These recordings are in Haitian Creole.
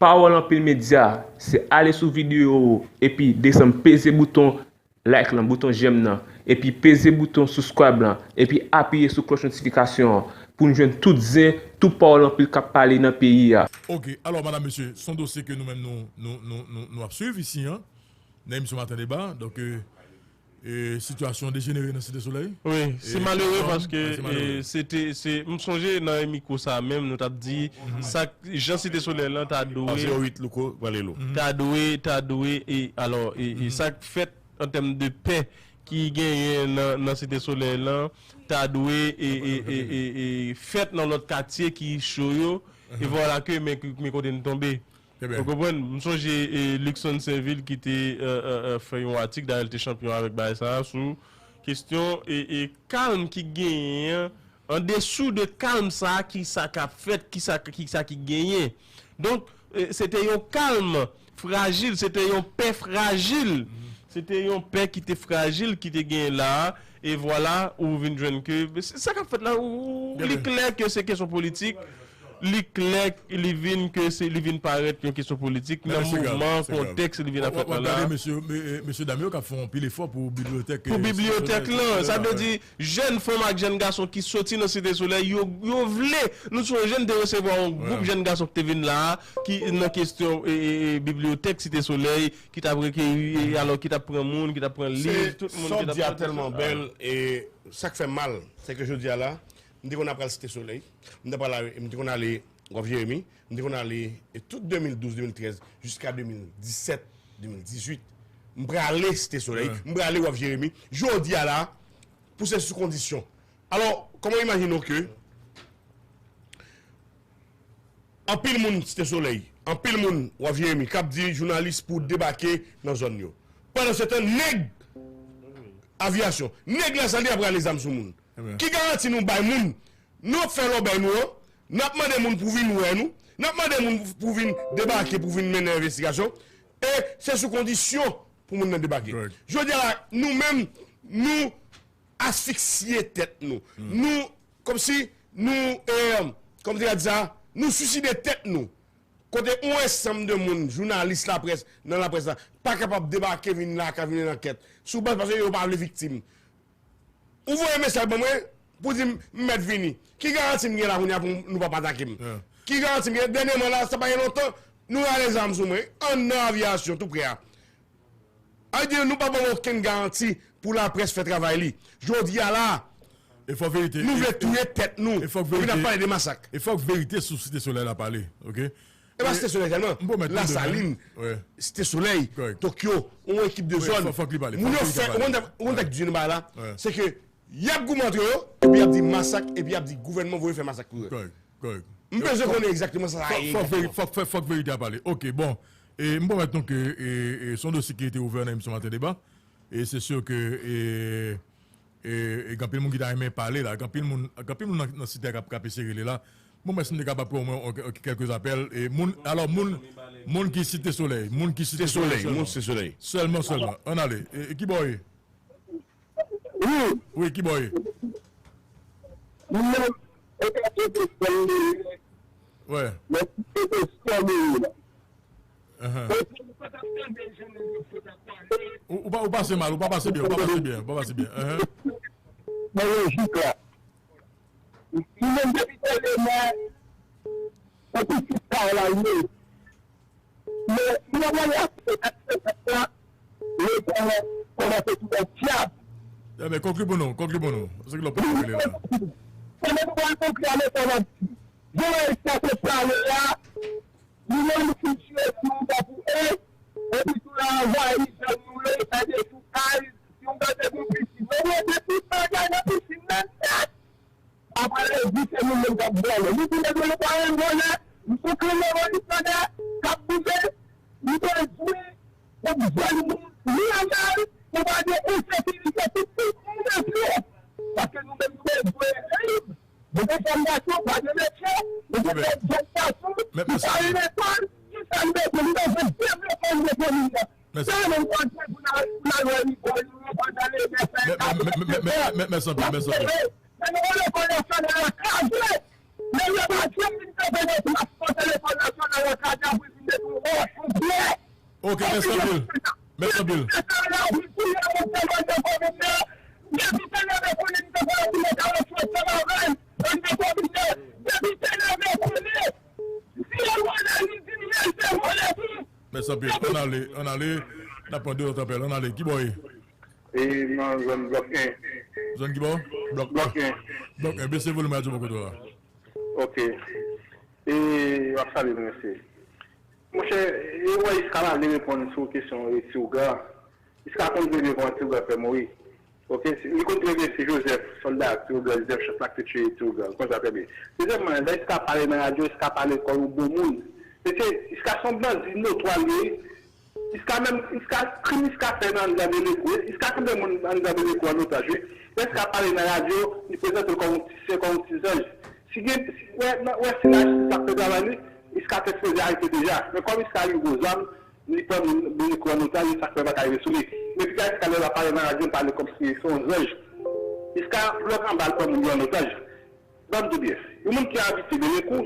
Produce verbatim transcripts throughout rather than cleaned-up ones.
Pawòl Anpil Medya, se ale sou videyo epi desann peze bouton like lan, bouton j'aime nan, epi peze bouton subscribe lan, epi apiye sou klòch notifikasyon an pou n jwenn tout zen, tout pawòl anpil k ap pale nan peyi a. Ok, alò, madam, mesye, se yon dosye ke nou menm nou, nou, nou, nou, nou ap swiv isi an, nan emisyon Maten Deba. Donk, e, e, sitiyasyon dejenere nan Site Solèy. Wi, se malere paske, e, se te, se, m sonje nan mikwo sa menm, nou t ap di, sa, jan Site Solèy lan ta dwe, ta dwe, ta dwe, e, alò, e, e sa k fèt an tèm de pè ki genyen nan, nan Site Solèy lan, ta dwe, e, e, e, e, e fèt nan lòt katye ki cho yo, e vwala ke men, men kote n tonbe. Ou konprann? M sonje, e, Luckson Sainvil ki te, e, e, e, fè yon atik, dayè l te chanpyon avèk bagay sa a, sou kesyon, e, e, kalm ki genyen an, andesou de kalm sa a, ki sa k ap fèt, ki sa, ki sa ki genyen. Donk, e, se te yon kalm frajil, se te yon pè frajil. Se te yon pè ki te frajil, ki te genyen la a, e vwala, ou vin jwenn ke, se sa k ap fèt la, ou, ou, li klè ke se kesyon politik. Li klè, li vin ke se, li vin parèt yon kesyon politik nan moman, kontèks li vin ap fèt la. W ap gade mesye, e, e, mesye dam yo k ap fè yon pil efò pou bibliyotèk, pou bibliyotèk lan. Sa vle di, jèn fanm ak jèn gason ki soti nan Site Solèy, yo, yo vle. Nou sonje n te resevwa yon gwoup jèn gason ki te vin la a, ki nan kesyon, e, e, e, bibliyotèk Site Solèy, ki t ap rekeri, e, alò ki t ap pran moun, ki t ap pran liv, tout moun ki t ap pran. Sa w di a tèlman bèl, e sa k fè m mal, se ke jodi a la, m te konn ap pral Site Solèy, m te pral, m te konn ale Waf Jeremi, m te konn ale, e, tout de mil douz, de mil trèz, jiska de mil disèt, de mil dizuit, m prale Site Solèy, m prale Waf Jeremi. Jodi a la, pou se sou kondisyon. Alò, kòman w imajine w ke anpil moun Site Solèy, anpil moun Waf Jeremi k ap di jounalis pou debake nan zòn yo. Pandansetan, nèg aviyasyon, nèg Lasalin ap rale zam sou moun. Ki garanti nou bay moun, nou ap fè lòbèy nou an, n ap mande moun pou vin wè nou, n ap mande moun pou vin debake, pou vin mennen envestigasyon, e se sou kondisyon pou moun nan debake. Jodi a la, nou menm, nou asfiksye tèt nou. Nou, kòmsi, nou, e, kòman te ka di sa, nou swiside tèt nou. Kote yon ansanm de moun, jounalis laprès, nan laprès la, pa kapab debake vin la, ka vin nan ankèt. Sou baz paske yo pa vle viktim. Ou voye mesaj ban mwen pou di m, m mèt vini. Ki garanti m gen la kounye a pou nou p ap atake m? Ki garanti m gen? Dènyèman la, sa pa gen lontan, nou rale zam sou mwen, anndan aviyasyon, tou prè a. Sa vle di, nou pa ban mwen okenn garanti pou laprès fè travay li. Jodi a la, nou vle touye tèt nou, epi n ap pale de masak. E fòk verite sou Site Solèy la pale, oke? E pa Site Solèy sèlman. Lasalin, Site Solèy, Tokyo, yon ekip de zòn. Moun yo fè, ou konn sa k di nou bagay la? Se ke y ap goumen antre yo, epi y ap di masak, epi y ap di gouvènman voye fè masak pou yo. M bezwen konnen egzakteman sa sa ye egzakteman. Fòk, fòk, fòk verite a pale. Oke, bon. E m pwomèt nou ke, e, e, se yon dosye ki rete ouvè nan emisyon Maten Deba. E se si ke, e, e, e gen anpil moun ki ta renmen pale la. Gen anpil moun, gen anpil moun nan, nan site a k ap, k ap eseye rele la. Bon, mwen, si m te kapab pran omwen, ok, ok, kèlke apèl. E moun, alò, moun, moun ki Site Solèy, moun ki Site Solèy sèlman. Sèlman, sèlman. Ann ale. E, e ki bò w ye? Wi. Wi, ki bò w ye? Mwen menm, e pa Site Solèy. Wè. Mwen Site Solèy. Ou, ou pa, ou pase mal, ou pa pase byen, ou pa pase byen, ou pa pase byen. Nan lojik la. Li menm depi se le mè, se pitit sa la li ye. Men, li pa pral aksepte sa, Leta kòmanse tounen dyab. Men konkli pou nou, konkli pou nou. Se ki lòt pwen nou rele la. Sa men nou pral konkli a Leta n ap di. Jan Ayisyen ap pale a, li menm li tire tou tankou e, epi tou l anvayi zòn nou yo, li fè dechoukaj, si w gade pou pisin. Men mete tout bagay nan pisin nan nèt. Apre l di se nou menm k ap vòlè. Li di nèg yo nou pa renmen vòlè. M sou krim revolisyoner k ap bouje. Li bezwen pou jèn moun li anmèl pou pa gen ensekirite pou tout moun epi yo. Paske nou menm nou bezwen lib. Nou gen fòm gason, pa gen metye. Nou gen fòm jèn gason ki pa al lekòl. Kisa li bezwen? Li bezwen devlope nou ekonomi nan. Se yo menm k ap jwe pou n al, pou n al wè rigòl nou yo pandan levè fè. Mèsi anpil, mèsi anpil. Men nou wè lekòl nasyonal la kraze. Men yo pa janm vin kanpe nan plas kote lekòl nasyonal la kraze apre vin Ok, mèsi anpil. Mèsi anpil. Mèsi anpil. Ann ale, ann ale. N ap pran de lòt apèl. Ann ale. Ki bò w ye? E nan zòn blòk en. Zòn ki bò? Blòk en. Blòk en. Blòk en. Bese volim radyo bò kote w la. Ok. E, w ap salye nou, mèsi. Monchè, e, wè, Iska pa vle reponn sou kesyon, e, Ti Ougan. Iska konn vle reponn Ti Ougan fè mouri. Ok, si, li konn trè byen se Joseph, sòlda Ti Ougan, Joseph Chant la ki te tiye Ti Ougan, li konn sa trè byen. Dezyèmman, lè Iska pale nan radyo, Iska pale kòm yon bon moun. Mesye, Iska se yon bandi notwa li ye. Iska menm, Iska, krim Iska fè nan anndan Belekou, Iska kenbe moun anndan Belekou an otaj, wi. Lè Iska pale nan radyo, li prezante l kòm yon ti sen, kòm yon ti zanj. Si gen, si, wè, nan, wè, si lajistis ap fè travay li, Iska te sipoze arete deja. Men kòm Iska gen gwo zam, li pran moun Belekou an otaj, e sa k fè yo pa ka rive sou li. Men piga Iska lè l ap pale nan radyo, l pale kòmsi se yon zanj. Iska blòk anba, l pran moun yo an otaj. Ban m di w byen. Yon moun ki abite Belekou,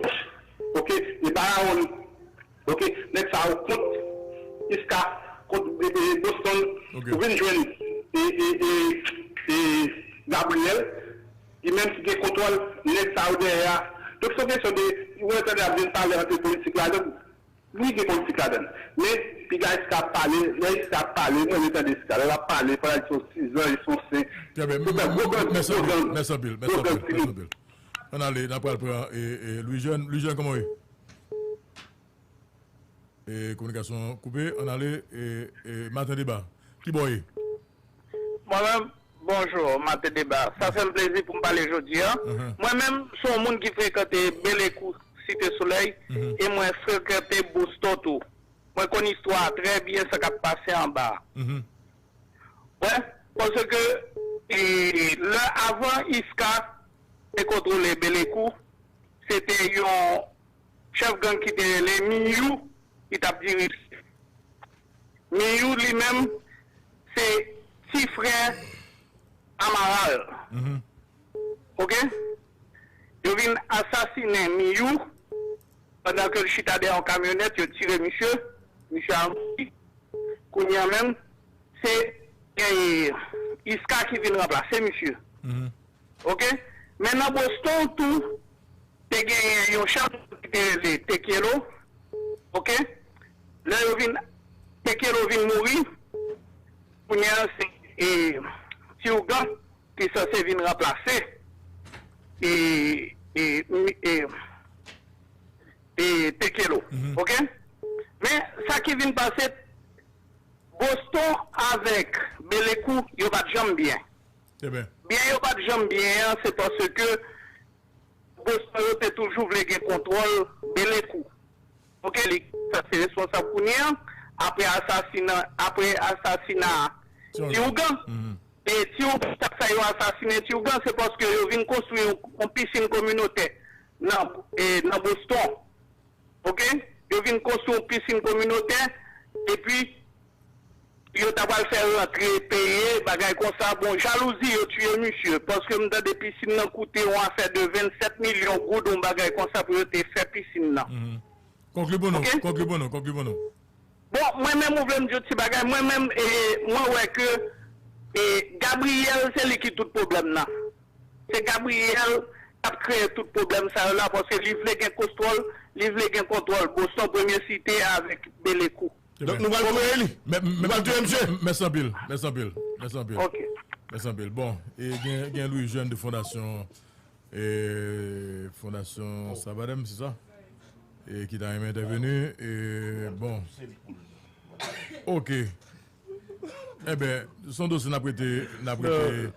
ok, e Barawon, ok, nèg sa yo kont Iska, kont, e, e, Boston, ok, ou vin jwenn, e, e, e, e, Gabriel, li menm ki gen kontwòl nèg sa yo dèyè a. Donk, se yon kesyon de, ou wè, tande ap vin pale antre politik ladan. Wi, gen politik ladan l. Men, piga Iska ap pale, lè Iska ap pale, mwen renmen tande Iska. Lè l ap pale, fò l di se yon ti zanj, se yon sen. Trè byen. Gwo gang, gwo gang, gwo gang, gwo gang ti moun. Ann ale, n ap pral pran, e, e, Louis Jeune. Louis Jeune, kòman w ye? E, kominikasyon koupe. Ann ale, e, e, Maten Deba. Ki bò w ye? Mwen menm, bonjou, Maten Deba. Sa fè m plezi pou m pale jodi a. Mwen menm, se yon moun ki frekante Belekou, Site Solèy, e mwen frekante Boston tou. Mwen konn istwa a trè byen, sa k ap pase anba a. Wè, paske, e, lè avan Iska te kontwole Belekou, se te yon chèf gang ki te rele Miyou ki t ap dirije. Miyou li menm, se ti frè Amaral. Ok? Yo vin asasinen Miyou pandan ke l chita dèyè yon kamyonèt, yo tire misye, misye a mouri. Kounye a menm, se, e, Iska ki vin ranplase misye. Ok? Men nan Boston tou, te genyen yon chèf ki te rele Tekielo. Ok? Lè yo vin, Tekielo vin mouri, kounye a se, e, Ti Ougan ki sanse vin ranplase, e, e, e, e, Tekielo. Ok? Men sa ki vin pase, Boston avèk Belekou, yo pa t janm byen. Byen yo pa t janm byen an, se paske Boston yo te toujou vle gen kontwòl Belekou. Ok, li sa se responsab kounye an, apre asasina, apre asasina Ti Ougan. E Ti Ougan, sa fè yo asasinen Ti Ougan, se paske yo vin konstwi yon, yon pisin kominotè nan, e, nan Boston. Ok? Yo vin konstwi yon pisin kominotè, epi yo ta pral fè rantre peye, bagay konsa. Bon, jalouzi, yo tiye misye, paske m tande pisin nan koute yon afè de vennsèt milyon goud, yon bagay konsa pou yo te fè pisin nan. Konkli pou nou, konkli pou nou, konkli pou nou. Bon, mwen menm, ou vle m di yon ti bagay, mwen menm, e, mwen wè ke, e, Gabriel, se li ki tout pwoblèm nan. Se Gabriel k ap kreye tout pwoblèm sa yo la, paske li vle gen kontwòl, li vle gen kontwòl Boston, Premye Site avèk Belekou. Donk nou pral touye li? Nou pral touye misye? Mèsi anpil, mèsi anpil, mèsi anpil. Ok. Mèsi anpil. Bon, e gen, gen Louis Jeune de Fondasyon, e, Fondasyon Sabadem, se sa? E ki ta renmen entèveni, e, bon. Ok. Enben, se yon dosye n ap rete, n ap rete,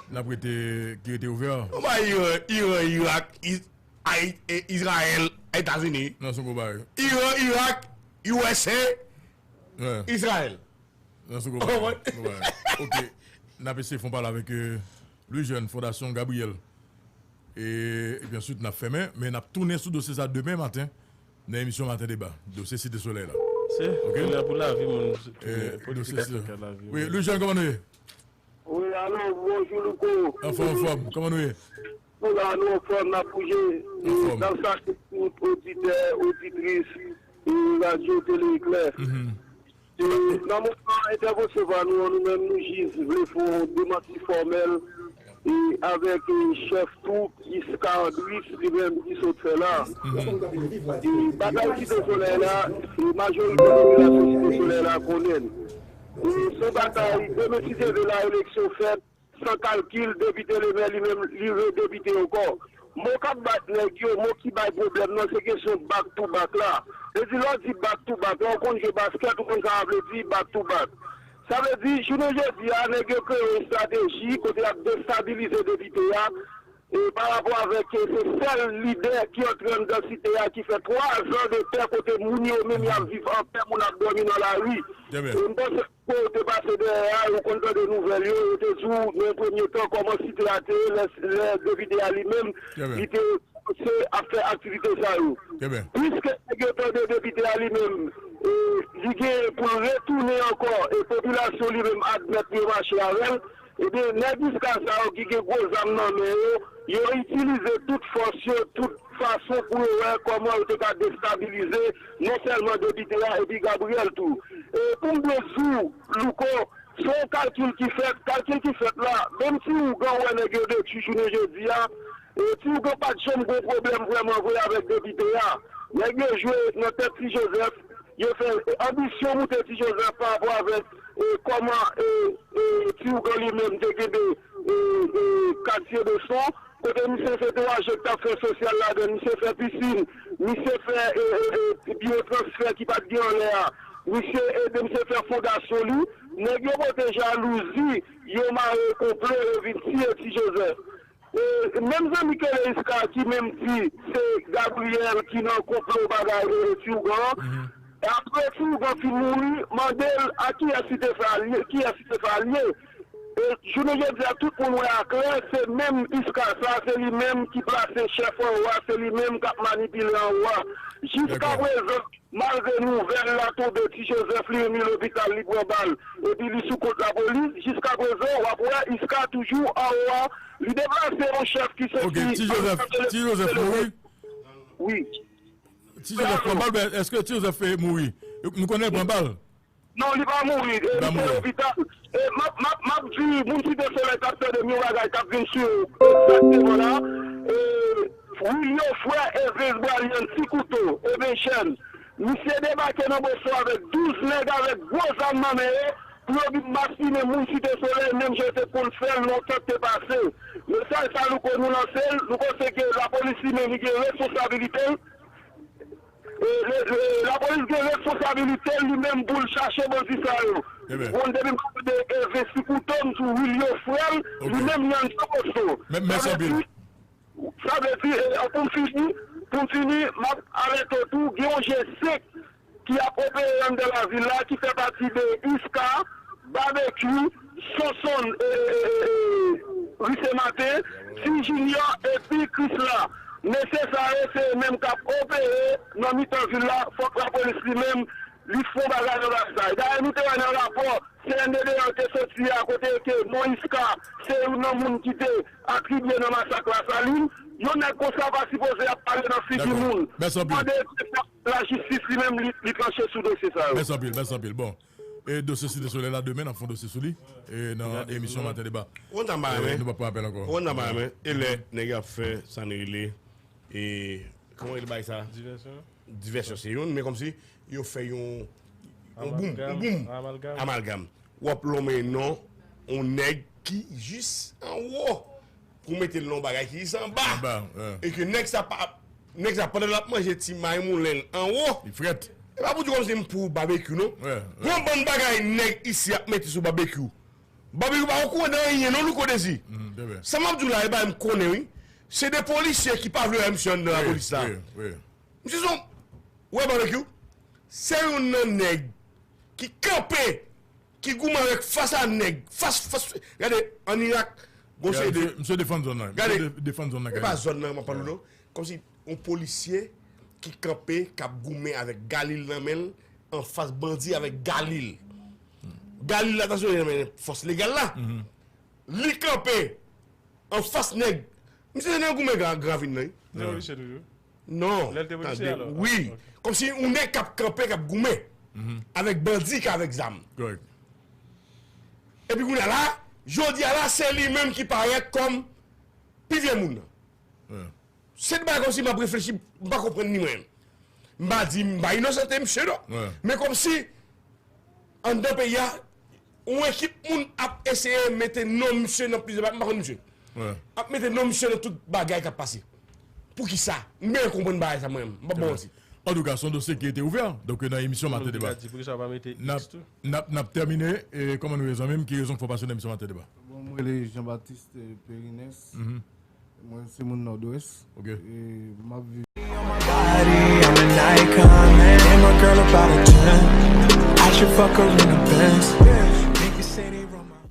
n ap rete, ki rete ouvè. Ou bay Iran, Iran, Irak, Is-, Ay-, e, Izrayèl, Etazini. Non, se yon gwo bagay. Iran, Irak, U S A, Izrayèl. Non, se yon gwo bagay. Gwo bagay. Ok. N ap eseye fè yon pale avèk, e, Louis Jeune, Fondasyon Gabriel. E, epi answit, n ap fèmen, men n ap tounen sou dosye sa demen maten nan emisyon Maten Deba. Dosye Site Solèy la. Se, ok? Kounye a pou lavi moun, e, politik Afrik la, lavi moun. Wi, Louis Jeune, kòman nou ye? Wi, alo, bonjou, Louko. Anfòm, anfòm. Kòman nou ye? Nou la, nou anfòm, n ap bouje. Anfòm. N ap salye tout oditè, oditris, e, Radyo Tele Eklè. E, nan moman entèvansyon pa nou an, nou menm nou jis vle fè yon demanti fòmèl e avèk e, chèf twoup Isca Andris, li menm ki sot fè la. E, batay Site Solèy la, e, majorite popilasyon Site Solèy la konnen l. E, se yon batay, demen si Dye vle la, eleksyon fèt, san kalkil, depite lemè li menm, li redepite ankò. Mo k ap bat nèg yo, mo ki bay pwoblèm nan, se kesyon back to back la. Se di lè w di back to back, lè w konn jwe baskèt, ou konn sa sa vle di back to back. Sa vle di, jounen jodi a, nèg yo kreye yon estrateji kote y ap destabilize depite a, e pa rapò avèk, e, se sèl lidè ki antre anndan site a, ki fè twa zan de pè kote moun yo menm y ap viv an pè, moun ap dòmi nan lari. E m panse ke w te pase dèyè a, ou konn tande nouvèl yo, yo te di w nan premye tan kòman site a te ye, lè, lè depite a li menm, li te kòmanse ap fè aktivite sa yo. Piske nèg yo tande depite a li menm, e, li gen pou l retounen ankò, e popilasyon li menm admèt yo mache avè l, ebyen, nèg Isca sa yo ki gen gwo zam nan men yo, yo itilize tout fòs yo, tout fason pou yo wè kòman yo te ka destabilize non sèlman depite a, epi Gabriel tou. E pou m byen di w, Louko, se yon kalkil ki fèt, kalkil ki fèt la, menm si ougan wè nèg yo detwi jounen jodi a, e, ti ougan pa t janm gon pwoblèm vrèman vre avèk depite a. Nèg yo jwe nan tèt Ti Jozèf, yo fè, e, anbisyon moute Ti Jozèf pa rapò avèk, e, kòman, e, e, ti ougan li menm te kenbe, e, e, katye Beson, kote misye se twa je k t ap fè sosyal ladan l, misye fè pisin, misye fè, e, e, e, biwo transfè ki pa t gen anlè a, misye ede misye fè fondasyon li, nèg yo pote jalouzi, yo mare konplo, yo vin tiye Ti Jozèf. E, menm zanmi Kele Iska ki menm di se Gabriel ki nan konplo bagay e, e ti ougan an. E apre ti ougan fin mouri, mande l a kiyès li te fè alye, kiyès li te fè alye. E jounen jodi a, tout moun wè aklè, se menm Iska sa, se li menm ki plase chèf anwo a, se li menm k ap manipile anwo a. Jiska prezan, malgre nouvèl la tonbe, Ti Jozèf li menm li lopital, li pran bal, epi li sou kont lapolis. Jiska prezan, w ap wè Iska toujou anwo a. Li deplase yon chèf ki soti. Ok, Ti Jozèf, Ti Jozèf mouri? Wi. Ti Jozèf pran bal, men èske Ti Jozèf, eh, mouri? Nou konnen l pran bal. Non, li pa mouri. Eh, li pa mouri. Lopital. E m ap, m ap, m ap di moun Site Solèy k ap tande m yon bagay k ap vin sou yo egzakteman la. E Wilio Frè, Evens Bralyan, Ti Kouto, Eben Chèn. Misye debake nan Boston avèk douz nèg avèk gwo zam nan men yo pou yo vin maspinen moun Site Solèy, menm jan yo te konn fè l lontan k te pase. Mesaj sa nou konn nou lanse l, nou panse ke lapolis li menm li gen responsabilite l. E, le, le, lapolis gen responsabilite l li menm pou l chache bandi sa yo. Bon, depi m ap tande Evens Ti Kouto, m sou Wilio Frè l, li menm li anndan Boston. Mèsi anpil. Sa vle di, e, pou m fini, pou m fini, m ap alète w tou, gen yon G senk ki ap opere anndan lavil la, ki fè pati de Iska, Babekyou, Sonsonn, e, e, e, e, Ri Sen Maten, Ti Jinyò epi Krisla. Mesye sa yo, se yo menm k ap opere nan mitan vil la, fòk lapolis li menm, li fè yon bagay nan bagay sa yo. Dayè, nou te wè nan rapò C N D D A te soti a, kote ke non Iska, se youn nan moun ki te atribye nan masak Lasalin, yon nèg konsa pa sipoze ap pale nan figi moun. Mèsi anpil. Mande ke lajistis li menm li, li tranche sou dosye sa yo. Mèsi anpil, mèsi anpil. Bon, e dosye Site Solèy la, demen n ap fè yon dosye sou li, e nan emisyon Maten Deba. Ou konn sa m pa renmen? Nou p ap pran apèl ankò. Ou konn sa m pa renmen? E lè nèg yo ap fè sa n rele, e, kòman rele bagay sa? Divèsyon. Divèsyon se youn, men kòmsi yo fè yon, yon boum, yon boum, amalgam. W ap lonmen non yon nèg ki jis anwo pou mete l nan yon bagay ki jis anba. Anba, wi. E ke nèg sa pa, nèg sa pandan l ap manje ti may moulen l anwo. Li frèt. E pa pou di kòmsi m pou Babekyou non. Wi, wi. Gon bann bagay nèg isi ap mete sou Babekyou. Babekyou pa okouran de anyen non, Louko Dezi. Sa m ap di w la, e bagay m konnen wi. Se de polisye ki pa vle wè misye anndan lapolis la. Wi, wi. Misye se yon, ou wè Babekyou? Se youn nan nèg ki kanpe, ki goumen avèk fas a nèg, fas, fas, gade, ann Irak, gon seri de. Misye defann zòn nan. Gade, misye de-, defann zòn nan, e pa zòn nan m ap pale w non. Kòmsi yon polisye ki kanpe, k ap goumen avèk galil nan men l, anfas bandi avèk galil. Galil la ta sou nan men fòs legal la. Li kanpe anfas nèg. Misye nan goumen gran, gran ravin nan, wi. Nan ravin toujou. Non. Lè l te polisye, alò? Wi. Kòmsi yon nèg k ap kanpe, k ap goumen avèk bandi k avèk zam. Correct. Epi kounye a la, jodi a la, se li menm ki parèt kòm pi vye moun nan. Se de bagay kòmsi m ap reflechi, m pa konprann ni mwen. M pa di m pa inosante misye non. Men kòmsi anndan peyi a, yon ekip moun ap eseye mete non misye nan plizyè bagay, m pa konn misye. Ap mete non misye nan tout bagay k ap pase. Poukisa? M byen konprann bagay sa mwen menm. M p ap ba w manti. Antouka, se yon dosye ki rete ouvè. Donk, nan emisyon Maten Deba, Poukisa pa mete n ap, X tou? n ap, n ap tèmine. E kòman nou ye, zanmi m? Ki rezon k fè w pase nan emisyon Maten Deba? Bon, mwen rele Jean Baptiste Perines. Mwen se moun Nòdwès. Ok. E m ap viv Body, I'm an icon, man. And my girl about a ten. I should fuck her in a Benz.